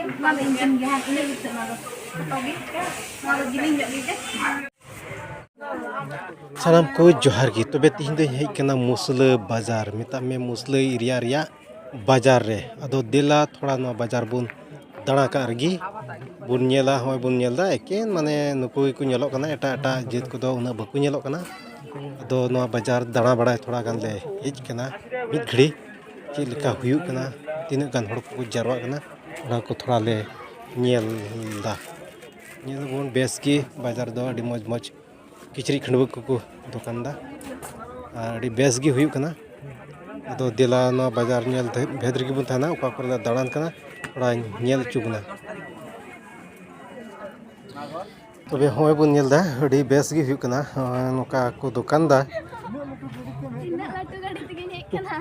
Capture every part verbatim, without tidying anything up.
ᱚᱱᱟ ᱫᱚ ᱤᱧ ᱴᱷᱮᱱ ᱜᱮ ᱦᱟᱸᱜ, ᱤᱱᱟᱹ ᱜᱮ ᱚᱱᱟ ᱫᱚ᱾ ᱡᱚᱛᱚ ᱜᱮ᱾ ᱱᱚᱣᱟ ᱫᱚ ᱡᱤᱞᱤᱧ ᱧᱚᱜ ᱜᱮ ᱥᱮ? ᱥᱟᱱᱟᱢ ᱠᱚ ᱡᱚᱦᱟᱨ ᱜᱮ᱾ ᱛᱚᱵᱮ ᱛᱤᱦᱤᱧ ᱫᱚᱧ ᱦᱮᱡ ᱠᱟᱱᱟ ᱢᱩᱥᱞᱟᱹ ᱵᱟᱡᱟᱨ, ᱢᱮᱛᱟᱜ ᱢᱮ ᱢᱩᱥᱞᱟᱹ ᱮᱨᱤᱭᱟ ᱨᱮᱭᱟᱜ ᱵᱟᱡᱟᱨ ᱨᱮ᱾ ᱟᱫᱚ ᱫᱮᱞᱟ ᱛᱷᱚᱲᱟ ᱱᱚᱣᱟ ᱵᱟᱡᱟᱨ ᱵᱚᱱ ᱫᱟᱬᱟ ᱠᱟᱜ ᱨᱮᱜᱮ, ᱵᱚᱱ ᱧᱮᱞᱟ᱾ ᱦᱚᱸᱜᱼᱚᱭ ᱵᱚᱱ ᱧᱮᱞ ᱮᱫᱟ, ᱮᱠᱮᱱ ᱢᱟᱱᱮ ᱱᱩᱠᱩ ᱜᱮᱠᱚ ᱧᱮᱞᱚᱜ ᱠᱟᱱᱟ, ᱮᱴᱟᱜ ᱮᱴᱟᱜ ᱡᱟᱹᱛ ᱠᱚᱫᱚ ᱩᱱᱟᱹᱜ ᱵᱟᱠᱚ ᱧᱮᱞᱚᱜ ᱠᱟᱱᱟ᱾ ᱟᱫᱚ ᱱᱚᱣᱟ ᱵᱟᱡᱟᱨ ᱫᱟᱬᱟ ᱵᱟᱲᱟᱭ ᱛᱷᱚᱲᱟ ᱜᱟᱱ ᱞᱮ ᱦᱮᱡ ᱠᱟᱱᱟ ᱢᱤᱫ ᱜᱷᱟᱹᱲᱤ, ᱪᱮᱫ ᱞᱮᱠᱟ ᱦᱩᱭᱩᱜ ᱠᱟᱱᱟ, ᱛᱤᱱᱟᱹᱜ ᱜᱟᱱ ᱦᱚᱲ ᱠᱚᱠᱚ ᱡᱟᱨᱣᱟᱜ ᱠᱟᱱᱟ, ᱚᱱᱟ ᱠᱚ ᱛᱷᱚᱲᱟ ᱞᱮ ᱧᱮᱞ ᱮᱫᱟ᱾ ᱧᱮᱞ ᱟᱵᱚᱱ ᱵᱮᱥ ᱜᱮ, ᱵᱟᱡᱟᱨ ᱫᱚ ᱟᱹᱰᱤ ᱢᱚᱡᱽ ᱢᱚᱡᱽ ᱠᱤᱪᱨᱤᱡ ᱠᱷᱟᱹᱰᱣᱟᱹᱜ ᱠᱚᱠᱚ ᱫᱚᱠᱟᱱ ᱮᱫᱟ᱾ ᱟᱨ ᱟᱹᱰᱤ ᱵᱮᱥ ᱜᱮ ᱦᱩᱭᱩᱜ ᱠᱟᱱᱟ᱾ ᱟᱫᱚ ᱫᱮᱞᱟ ᱱᱚᱣᱟ ᱵᱟᱡᱟᱨ ᱧᱮᱞ ᱛᱮ ᱵᱷᱮᱫ ᱨᱮᱜᱮ ᱵᱚᱱ ᱛᱟᱦᱮᱱᱟ, ᱚᱠᱟ ᱠᱚᱨᱮ ᱞᱮ ᱫᱟᱬᱟᱱ ᱠᱟᱱᱟ, ᱛᱷᱚᱲᱟᱧ ᱧᱮᱞ ᱦᱚᱪᱚ ᱵᱚᱱᱟ᱾ ᱛᱚᱵᱮ ᱦᱚᱸᱜᱼᱚᱭ ᱵᱚᱱ ᱧᱮᱞ ᱮᱫᱟ, ᱟᱹᱰᱤ ᱵᱮᱥ ᱜᱮ ᱦᱩᱭᱩᱜ ᱠᱟᱱᱟ᱾ ᱦᱚᱸᱜᱼᱚᱭ ᱱᱚᱝᱠᱟ ᱠᱚ ᱫᱚᱠᱟᱱ ᱮᱫᱟ᱾ ᱤᱱᱟᱹᱜ ᱞᱟᱹᱴᱩ ᱜᱟᱹᱰᱤ ᱛᱮᱜᱮᱧ ᱦᱮᱡ ᱠᱟᱱᱟ᱾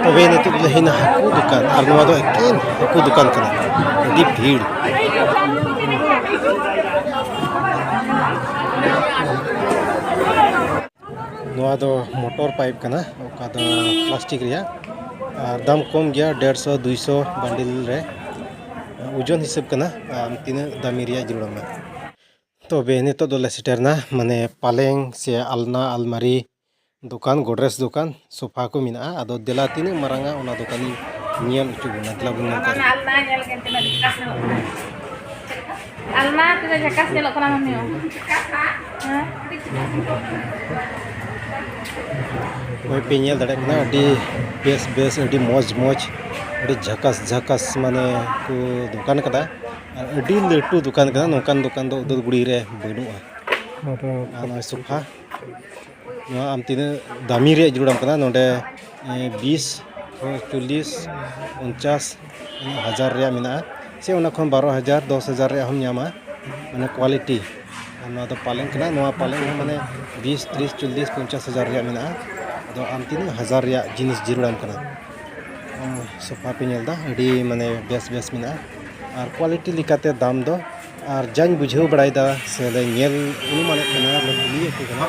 ᱛᱚᱵᱮ ᱱᱤᱛᱚᱜ ᱫᱚᱞᱮ ᱦᱮᱡ ᱮᱱᱟ ᱦᱟᱹᱠᱩ ᱫᱚᱠᱟᱱ, ᱟᱨ ᱱᱚᱣᱟ ᱫᱚ ᱮᱠᱮᱱ ᱦᱟᱹᱠᱩ ᱫᱚᱠᱟᱱ ᱠᱟᱱᱟ, ᱟᱹᱰᱤ ᱵᱷᱤᱲ᱾ ᱱᱚᱣᱟ ᱫᱚ ᱢᱚᱴᱚᱨ ᱯᱟᱭᱤᱯ ᱠᱟᱱᱟ, ᱚᱠᱟ ᱫᱚ ᱯᱞᱟᱥᱴᱤᱠ ᱨᱮᱭᱟᱜ, ᱟᱨ ᱫᱟᱢ ᱠᱚᱢ ᱜᱮᱭᱟ, ᱰᱮᱲᱥᱚ ᱫᱩᱭᱥᱚ ᱵᱟᱱᱰᱤᱞ ᱨᱮ, ᱳᱡᱚᱱ ᱦᱤᱥᱟᱹᱵ ᱠᱟᱱᱟ, ᱟᱢ ᱛᱤᱱᱟᱹᱜ ᱫᱟᱢᱤ ᱨᱮᱭᱟᱜ ᱡᱟᱹᱨᱩᱲ ᱟᱢᱟ᱾ ᱛᱚᱵᱮ ᱱᱤᱛᱚᱜ ᱫᱚᱞᱮ ᱥᱮᱴᱮᱨᱱᱟ, ᱢᱟᱱᱮ ᱯᱟᱞᱮᱝ ᱥᱮ ᱟᱞᱱᱟ, ᱟᱞᱢᱟᱨᱤ ᱫᱚᱠᱟᱱ, ᱜᱚᱰᱨᱮᱡᱽ ᱫᱚᱠᱟᱱ, ᱥᱳᱯᱷᱟ ᱠᱚ ᱢᱮᱱᱟᱜᱼᱟ᱾ ᱟᱫᱚ ᱫᱮᱞᱟ ᱛᱤᱱᱟᱹᱜ ᱢᱟᱨᱟᱝᱟ ᱚᱱᱟ ᱫᱚᱠᱟᱱᱤᱧ ᱧᱮᱞ ᱦᱚᱪᱚ ᱵᱚᱱᱟ, ᱫᱮᱞᱟ ᱵᱚᱱ ᱧᱮᱞ ᱠᱟᱜ ᱜᱮ᱾ ᱟᱞᱱᱟ ᱧᱮᱞ ᱠᱟᱛᱮ ᱟᱹᱰᱤ ᱡᱷᱟᱠᱟᱥ ᱧᱮᱞᱚᱜ ᱠᱟᱱᱟ᱾ ᱟᱞᱱᱟ ᱛᱮᱫᱚ ᱡᱷᱟᱠᱟᱥ ᱧᱮᱞᱚᱜ ᱠᱟᱱᱟ ᱢᱟᱹᱱᱢᱤ᱾ ᱦᱮᱸ? ᱱᱚᱜᱼᱚᱭ ᱯᱮ ᱧᱮᱞ ᱫᱟᱲᱮᱭᱟᱜ ᱠᱟᱱᱟ, ᱟᱹᱰᱤ ᱵᱮᱥ ᱵᱮᱥ, ᱟᱹᱰᱤ ᱢᱚᱡᱽ ᱢᱚᱡᱽ, ᱟᱹᱰᱤ ᱡᱷᱟᱠᱟᱥ ᱡᱷᱟᱠᱟᱥ ᱢᱟᱱᱮ ᱠᱚ ᱫᱚᱠᱟᱱ ᱠᱟᱫᱟ᱾ ᱟᱨ ᱟᱹᱰᱤ ᱞᱟᱹᱴᱩ ᱫᱚᱠᱟᱱ ᱠᱟᱱᱟ, ᱱᱚᱝᱠᱟᱱ ᱫᱚᱠᱟᱱ ᱫᱚ ᱩᱫᱟᱹᱨᱜᱩᱲᱤ ᱨᱮ ᱵᱟᱹᱱᱩᱜᱼᱟ᱾ ᱱᱚᱣᱟ ᱫᱚ ᱟᱨ ᱱᱚᱜᱼᱚᱭ ᱥᱳᱯᱷᱟ, ᱱᱚᱣᱟ ᱟᱢ ᱛᱤᱱᱟᱹᱜ ᱫᱟᱢᱤ ᱨᱮᱭᱟᱜ ᱡᱟᱹᱨᱩᱲᱟᱢ ᱠᱟᱱᱟ, ᱱᱚᱰᱮ, ᱮ, ᱵᱤᱥ, ᱪᱚᱞᱞᱤᱥ, ᱯᱚᱧᱪᱟᱥ, ᱦᱟᱡᱟᱨ ᱨᱮᱭᱟᱜ ᱢᱮᱱᱟᱜᱼᱟ, ᱥᱮ ᱚᱱᱟ ᱠᱷᱚᱱ ᱵᱟᱨᱚ ᱦᱟᱡᱟᱨ, ᱫᱚᱥ ᱦᱟᱡᱟᱨ ᱨᱮᱭᱟᱜ ᱦᱚᱸᱢ ᱧᱟᱢᱟ, ᱢᱟᱱᱮ quality᱾ ᱟᱨ ᱱᱚᱣᱟ ᱫᱚ ᱯᱟᱞᱮᱝ ᱠᱟᱱᱟ, ᱱᱚᱣᱟ ᱯᱟᱞᱮᱝ ᱦᱚᱸ ᱢᱟᱱᱮ ᱵᱤᱥ, ᱛᱤᱨᱤᱥ, ᱪᱚᱞᱞᱤᱥ, ᱯᱚᱧᱪᱟᱥ ᱦᱟᱡᱟᱨ ᱨᱮᱭᱟᱜ ᱢᱮᱱᱟᱜᱼᱟ᱾ ᱟᱫᱚ ᱟᱢ ᱛᱤᱱᱟᱹᱜ ᱦᱟᱡᱟᱨ ᱨᱮᱭᱟᱜ ᱡᱤᱱᱤᱥ ᱡᱟᱹᱨᱩᱲᱟᱢ ᱠᱟᱱᱟ? ᱥᱳᱯᱷᱟ ᱯᱮ ᱧᱮᱞ ᱮᱫᱟ, ᱟᱹᱰᱤ ᱢᱟᱱᱮ ᱵᱮᱥ ᱵᱮᱥ ᱢᱮᱱᱟᱜᱼᱟ᱾ ᱟᱨ quality ᱞᱮᱠᱟᱛᱮ ᱫᱟᱢ ᱫᱚ ᱟᱨ ᱡᱟᱧ ᱵᱩᱡᱷᱟᱹᱣ ᱵᱟᱲᱟᱭᱮᱫᱟ ᱥᱮ ᱞᱮ ᱧᱮᱞ ᱚᱱᱩᱢᱟᱱᱮᱫ ᱠᱟᱱᱟ, ᱞᱮ ᱠᱩᱞᱤᱭᱮᱫ ᱠᱚ ᱠᱟᱱᱟ,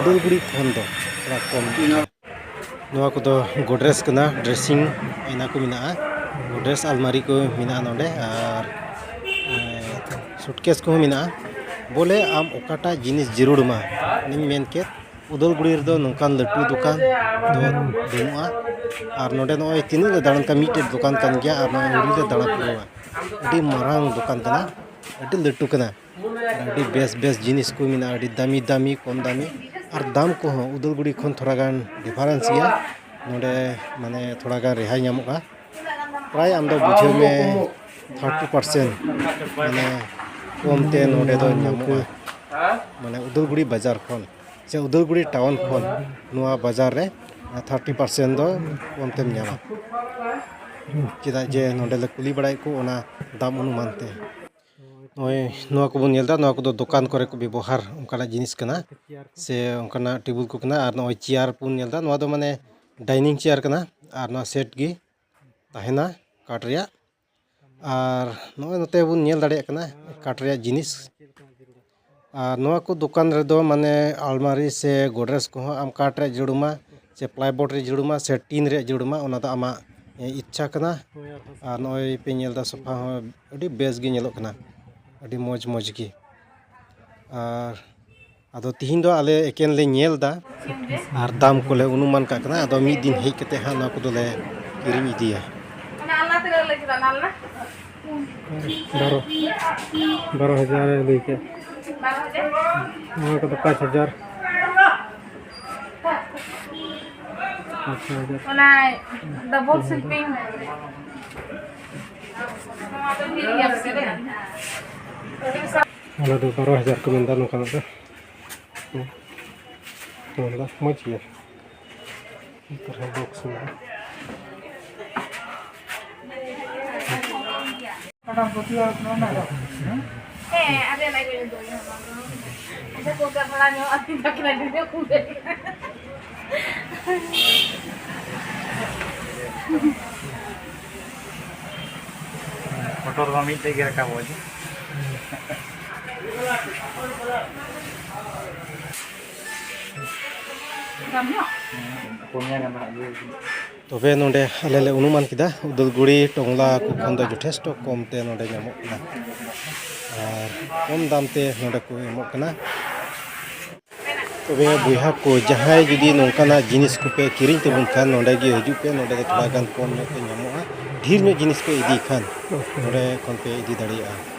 ᱩᱫᱟᱞᱜᱩᱲᱤ ᱠᱷᱚᱱ ᱫᱚ ᱛᱷᱚᱲᱟ ᱠᱚᱢ᱾ ᱱᱚᱣᱟ ᱠᱚᱫᱚ ᱜᱚᱰᱨᱮᱡᱽ ᱠᱟᱱᱟ, ᱰᱨᱮᱥᱤᱝ ᱟᱭᱱᱟ ᱠᱚ ᱢᱮᱱᱟᱜᱼᱟ, ᱜᱚᱰᱨᱮᱡᱽ ᱟᱞᱢᱟᱨᱤ ᱠᱚ ᱢᱮᱱᱟᱜᱼᱟ ᱱᱚᱰᱮ, ᱟᱨ ᱥᱩᱴᱠᱮᱥ ᱠᱚᱦᱚᱸ ᱢᱮᱱᱟᱜᱼᱟ᱾ ᱵᱚᱞᱮ ᱟᱢ ᱚᱠᱟᱴᱟᱜ ᱡᱤᱱᱤᱥ ᱡᱟᱹᱨᱩᱲ ᱟᱢᱟ, ᱚᱱᱮᱧ ᱢᱮᱱ ᱠᱮᱫ, ᱩᱫᱟᱞᱜᱩᱲᱤ ᱨᱮᱫᱚ ᱱᱚᱝᱠᱟᱱ ᱞᱟᱹᱴᱩ ᱫᱚᱠᱟᱱ ᱫᱚ ᱵᱟᱹᱱᱩᱜᱼᱟ᱾ ᱟᱨ ᱱᱚᱰᱮ ᱱᱚᱜᱼᱚᱭ ᱛᱤᱱᱟᱹᱜ ᱞᱮ ᱫᱟᱬᱟᱱ ᱠᱟᱱ, ᱢᱤᱫᱴᱮᱡ ᱫᱚᱠᱟᱱ ᱠᱟᱱ ᱜᱮᱭᱟ, ᱟᱨ ᱱᱚᱜᱼᱚᱭ ᱟᱹᱣᱨᱤ ᱞᱮ ᱫᱟᱬᱟ ᱯᱩᱨᱟᱹᱣᱟ᱾ ᱟᱹᱰᱤ ᱢᱟᱨᱟᱝ ᱫᱚᱠᱟᱱ ᱠᱟᱱᱟ, ᱟᱹᱰᱤ ᱞᱟᱹᱴᱩ ᱠᱟᱱᱟ, ᱟᱨ ᱟᱹᱰᱤ ᱵᱮᱥ ᱵᱮᱥ ᱡᱤᱱᱤᱥ ᱠᱚ ᱢᱮᱱᱟᱜᱼᱟ, ᱟᱹᱰᱤ ᱫᱟᱢᱤ ᱫᱟᱢᱤ, ᱠᱚᱢ ᱫᱟᱢᱤ, ᱟᱨ ᱫᱟᱢ ᱠᱚᱦᱚᱸ ᱩᱫᱟᱞᱜᱩᱲᱤ ᱠᱷᱚᱱ ᱛᱷᱚᱲᱟ ᱜᱟᱱ ᱰᱤᱯᱷᱟᱨᱮᱱᱥ ᱜᱮᱭᱟ᱾ ᱱᱚᱰᱮ ᱢᱟᱱᱮ ᱛᱷᱚᱲᱟ ᱜᱟᱱ ᱨᱮᱦᱟᱭ ᱧᱟᱢᱚᱜᱼᱟ, ᱯᱨᱟᱭ ᱟᱢ ᱫᱚ ᱵᱩᱡᱷᱟᱹᱣ ᱢᱮ ᱛᱷᱟᱨᱴᱤ ᱯᱟᱨᱥᱮᱱᱴ ᱢᱟᱱᱮ ᱠᱚᱢ ᱛᱮ ᱱᱚᱰᱮ ᱫᱚ ᱧᱟᱢᱚᱜᱼᱟ, ᱢᱟᱱᱮ ᱩᱫᱟᱞᱜᱩᱲᱤ ᱵᱟᱡᱟᱨ ᱠᱷᱚᱱ ᱥᱮ ᱩᱫᱟᱞᱜᱩᱲᱤ ᱴᱟᱣᱩᱱ ᱠᱷᱚᱱ ᱱᱚᱣᱟ ᱵᱟᱡᱟᱨ ᱨᱮ ᱛᱷᱟᱨᱴᱤ ᱯᱟᱨᱥᱮᱱᱴ ᱫᱚ ᱠᱚᱢ ᱛᱮᱢ ᱧᱟᱢᱟ᱾ ᱪᱮᱫᱟᱜ ᱡᱮ ᱱᱚᱰᱮ ᱞᱮ ᱠᱩᱞᱤ ᱵᱟᱲᱟᱭᱮᱫ ᱠᱚ ᱚᱱᱟ ᱫᱟᱢ ᱚᱱᱩᱢᱟᱱ ᱛᱮ᱾ ᱱᱚᱜᱼᱚᱭ ᱱᱚᱣᱟ ᱠᱚᱵᱚᱱ ᱧᱮᱞ ᱮᱫᱟ, ᱱᱚᱣᱟ ᱠᱚᱫᱚ ᱫᱚᱠᱟᱱ ᱠᱚᱨᱮ ᱠᱚ ᱵᱮᱵᱚᱦᱟᱨ ᱚᱱᱠᱟᱱᱟᱜ ᱡᱤᱱᱤᱥ ᱠᱟᱱᱟ ᱥᱮ ᱚᱱᱠᱟᱱᱟᱜ ᱴᱮᱵᱤᱞ ᱠᱚ ᱠᱟᱱᱟ᱾ ᱟᱨ ᱱᱚᱜᱼᱚᱭ ᱪᱮᱭᱟᱨ ᱵᱚᱱ ᱧᱮᱞ ᱮᱫᱟ, ᱱᱚᱣᱟ ᱫᱚ ᱢᱟᱱᱮ ᱰᱟᱭᱱᱤᱝ ᱪᱮᱭᱟᱨ ᱠᱟᱱᱟ, ᱟᱨ ᱱᱚᱣᱟ ᱥᱮᱴ ᱜᱮ ᱛᱟᱦᱮᱱᱟ ᱠᱟᱴ ᱨᱮᱭᱟᱜ᱾ ᱟᱨ ᱱᱚᱜᱼᱚᱭ ᱱᱚᱛᱮ ᱵᱚᱱ ᱧᱮᱞ ᱫᱟᱲᱮᱭᱟᱜ ᱠᱟᱱᱟ ᱠᱟᱴ ᱨᱮᱭᱟᱜ ᱡᱤᱱᱤᱥ᱾ ᱟᱨ ᱱᱚᱣᱟ ᱠᱚ ᱫᱚᱠᱟᱱ ᱨᱮᱫᱚ ᱢᱟᱱᱮ ᱟᱞᱢᱟᱨᱤ ᱥᱮ ᱜᱚᱰᱨᱮᱡᱽ ᱠᱚᱦᱚᱸ ᱟᱢ ᱠᱟᱴ ᱨᱮᱭᱟᱜ ᱡᱟᱹᱨᱩᱲ ᱟᱢᱟ ᱥᱮ ᱯᱞᱟᱭᱵᱳᱨᱰ ᱨᱮ ᱡᱟᱹᱨᱩᱲ ᱟᱢᱟ ᱥᱮ ᱴᱤᱱ ᱨᱮᱭᱟᱜ ᱡᱟᱹᱨᱩᱲ ᱟᱢᱟ, ᱚᱱᱟ ᱫᱚ ᱟᱢᱟᱜ ᱤᱪᱪᱷᱟ ᱠᱟᱱᱟ᱾ ᱟᱨ ᱱᱚᱜᱼᱚᱭ ᱯᱮ ᱧᱮᱞ ᱮᱫᱟ, ᱥᱳᱯᱷᱟ ᱦᱚᱸ ᱟᱹᱰᱤ ᱵᱮᱥ ᱜᱮ ᱧᱮᱞᱚᱜ ᱠᱟᱱᱟ, ᱟᱹᱰᱤ ᱢᱚᱡᱽ ᱢᱚᱡᱽ ᱜᱮ᱾ ᱟᱨ ᱟᱫᱚ ᱛᱤᱦᱤᱧ ᱫᱚ ᱟᱞᱮ ᱮᱠᱮᱱ ᱞᱮ ᱧᱮᱞ ᱮᱫᱟ ᱟᱨ ᱫᱟᱢ ᱠᱚᱞᱮ ᱚᱱᱩᱢᱟᱱ ᱠᱟᱜ ᱠᱟᱱᱟ᱾ ᱟᱫᱚ ᱢᱤᱫ ᱫᱤᱱ ᱦᱮᱡ ᱠᱟᱛᱮ ᱦᱟᱸᱜ ᱱᱚᱣᱟ ᱠᱚᱫᱚᱞᱮ ᱠᱤᱨᱤᱧ ᱤᱫᱤᱭᱟ᱾ ᱚᱱᱟ ᱟᱞᱱᱟ ᱛᱤᱱᱟᱹᱜ ᱞᱟᱹᱭ ᱠᱮᱫᱟ, ᱚᱱᱟ ᱟᱞᱱᱟ? ᱵᱟᱨᱚ, ᱵᱟᱨᱚ ᱦᱟᱡᱟᱨ ᱮ ᱞᱟᱹᱭ ᱠᱮᱫ᱾ ᱵᱟᱨᱚ ᱦᱟᱡᱟᱨ? ᱱᱚᱣᱟ ᱠᱚᱫᱚ ᱯᱟᱸᱪ ᱦᱟᱡᱟᱨ᱾ ᱯᱟᱸᱪ ᱦᱟᱡᱟᱨ᱾ ᱚᱱᱟ ᱰᱚᱵᱚᱞ ᱥᱤᱞᱯᱤᱝ᱾ ᱱᱚᱣᱟ ᱫᱚ ᱰᱷᱮᱨ ᱜᱮᱭᱟ ᱥᱮ? ᱚᱱᱟ ᱫᱚ ᱵᱟᱨᱚ ᱦᱟᱡᱟᱨ ᱠᱚ ᱢᱮᱱᱫᱟ ᱱᱚᱝᱠᱟᱱᱟᱜ ᱫᱚ᱾ ᱦᱮᱸ᱾ ᱱᱚᱣᱟ ᱫᱚ ᱢᱚᱡᱽ ᱜᱮᱭᱟ᱾ ᱱᱮᱛᱟᱨ ᱦᱚᱸ ᱵᱚᱠᱥ ᱢᱮᱱᱟᱜᱼᱟ᱾ ᱦᱮᱸ, ᱟᱞᱮ ᱞᱟᱹᱜᱤᱫ ᱫᱚ ᱤᱭᱟᱹ ᱦᱚᱸ ᱵᱟᱝ ᱫᱚ᱾ ᱟᱪᱪᱷᱟ, ᱠᱚ ᱜᱟᱵᱲᱟ ᱧᱚᱜ, ᱟᱨ ᱵᱟᱠᱤ ᱞᱟᱹᱜᱤᱫ ᱫᱚ ᱠᱩᱢᱵᱟᱹ᱾ ᱯᱷᱳᱴᱳ ᱨᱮᱢᱟ ᱢᱤᱫᱴᱮᱡ ᱜᱮ ᱨᱟᱠᱟᱵᱚᱜᱼᱟ ᱡᱮ᱾ ᱛᱚᱵᱮ ᱱᱚᱰᱮ ᱟᱞᱮ ᱞᱮ ᱚᱱᱩᱢᱟᱱ ᱠᱮᱫᱟ, ᱩᱫᱟᱞᱜᱩᱲᱤ ᱴᱚᱝᱞᱟ ᱠᱚ ᱠᱷᱚᱱ ᱫᱚ ᱡᱚᱛᱷᱮᱥᱴᱚ ᱠᱚᱢ ᱛᱮ ᱱᱚᱰᱮ ᱧᱟᱢᱚᱜ ᱠᱟᱱᱟ ᱟᱨ ᱠᱚᱢ ᱫᱟᱢ ᱛᱮ ᱱᱚᱰᱮ ᱠᱚ ᱮᱢᱚᱜ ᱠᱟᱱᱟ᱾ ᱛᱚᱵᱮ ᱵᱚᱭᱦᱟ ᱠᱚ, ᱡᱟᱦᱟᱸᱭ ᱡᱩᱫᱤ ᱱᱚᱝᱠᱟᱱᱟᱜ ᱡᱤᱱᱤᱥ ᱠᱚᱯᱮ ᱠᱤᱨᱤᱧ ᱛᱟᱵᱚᱱ ᱠᱷᱟᱱ, ᱱᱚᱰᱮ ᱜᱮ ᱦᱤᱡᱩᱜ ᱯᱮ, ᱱᱚᱰᱮ ᱫᱚ ᱛᱷᱚᱲᱟ ᱜᱟᱱ ᱠᱚᱢ ᱧᱚᱜ ᱛᱮ ᱧᱟᱢᱚᱜᱼᱟ᱾ ᱰᱷᱮᱨ ᱧᱚᱜ ᱡᱤᱱᱤᱥ ᱯᱮ ᱤᱫᱤ ᱠᱷᱟᱱ ᱱᱚᱰᱮ ᱠᱷᱚᱱ ᱯᱮ ᱤᱫᱤ ᱫᱟᱲᱮᱭᱟᱜᱼᱟ᱾